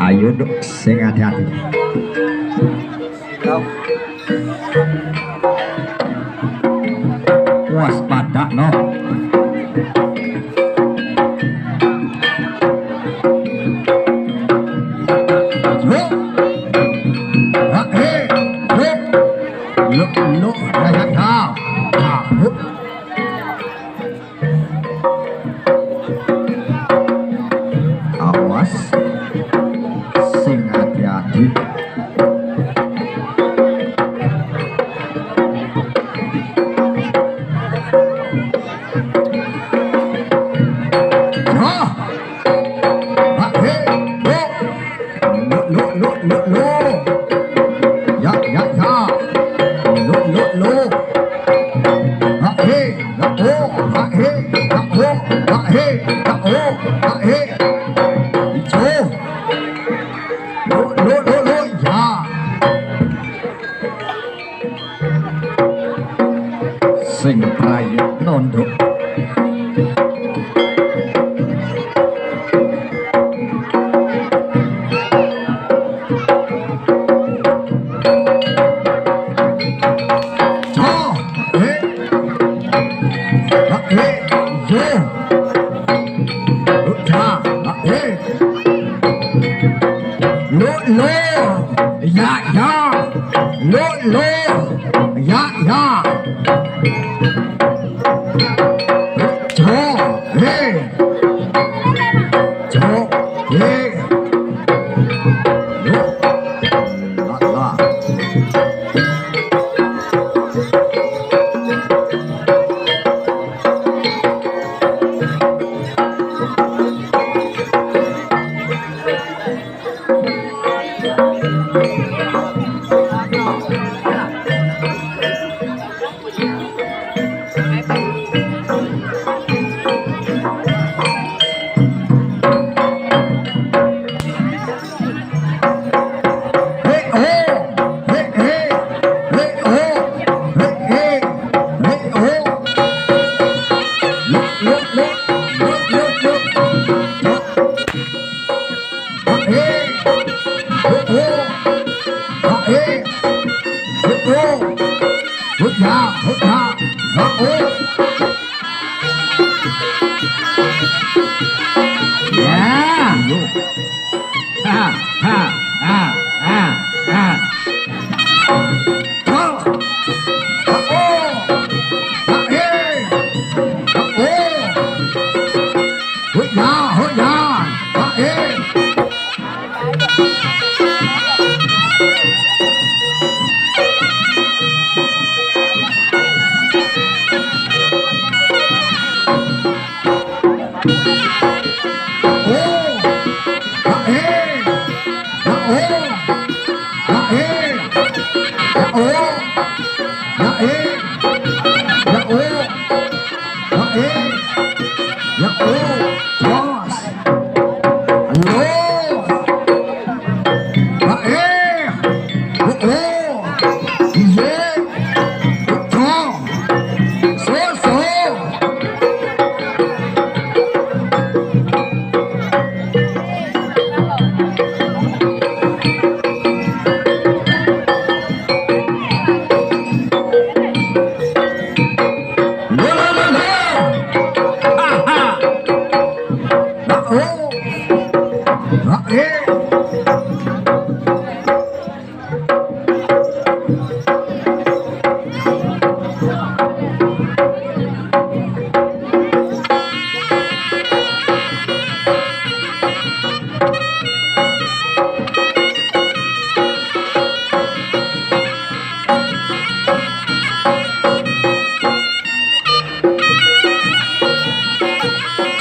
Ayo nduk sing ati-ati. Waspada no. Awas sing ati-ati. Sing prayitna nduk. Ya oh, bos. Lo. Ah eh. Oh, oh. Iye. To. So so. Lo lo lo lo. Ha ha. Ah oh. Ah eh.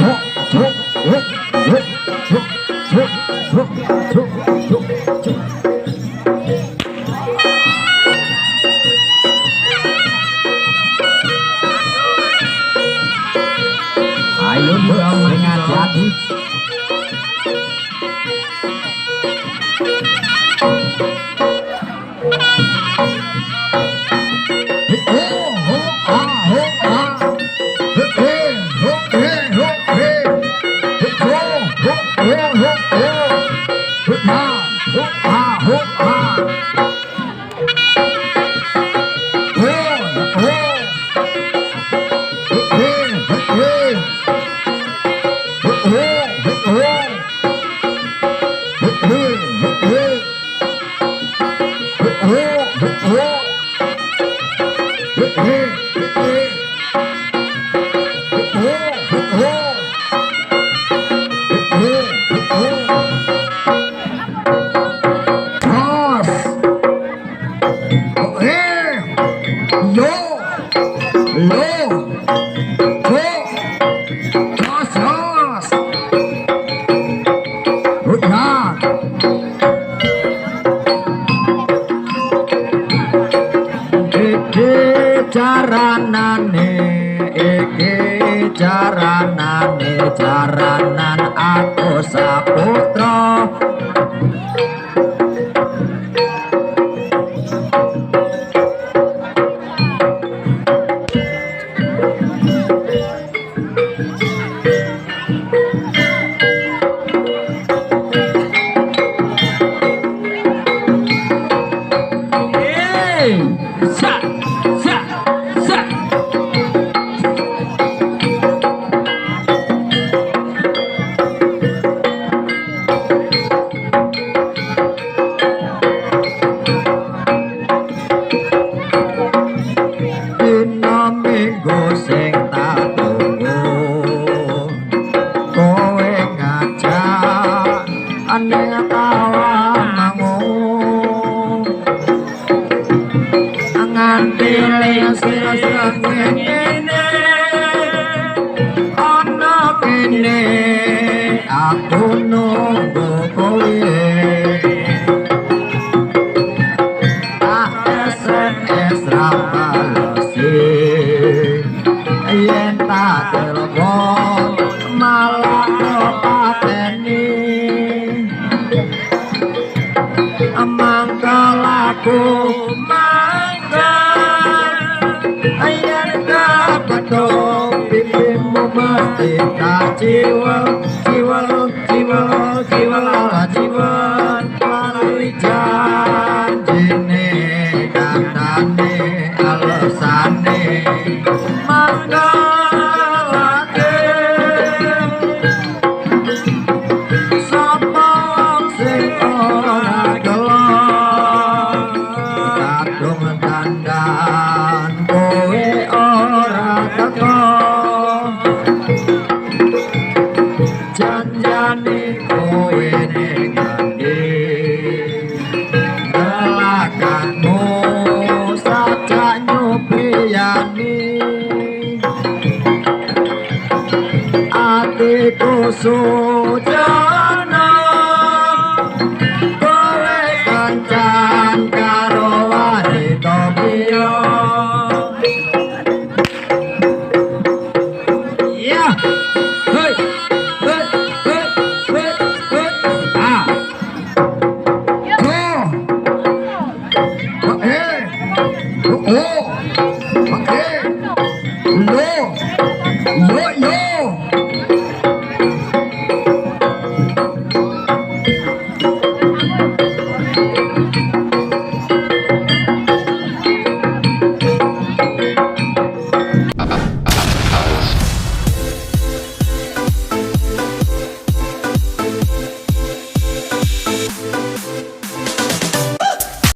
Cuk, cuk, cuk, cuk, cuk, cuk, cuk, cuk, cuk, cuk. Ayo nduk sing ati-ati. Oh, oh, ah, oh, ah. Eh, oh, eh, oh, eh. Oh, oh, oh, oh, oh. Ah, oh, ah, oh, ah. Oh, oh. Eh, eh. Oh, oh, oh. Eh, eh. Oh, oh. Eh, eh. Oh, oh. Eh, oh. Jos. Eh. Yo. Lo. Ko. Jos, jos. Udah. Iki caranane, iki caranane, jaranan aku saputra. Eh, sa sa sa. Dina Minggu sing tak tunggu, kowe ngajak ning tawanmu, nganti lisir ngene ana kene aku nunggu kowe. Tak SMS ra balesi, yen tak telepon malah pateni. Mangkel aku mangkel, yen kepethuk pipimu mesti tak ciwel ciwel ciwel ciwel ciwel. Lali janjine katane alesane mangkelake. Sapa sing ora gelo kadung dandan kowe ora teko, janjane kowe ning ngendi, lelakanmu sajak nyupriyani. Atiku suci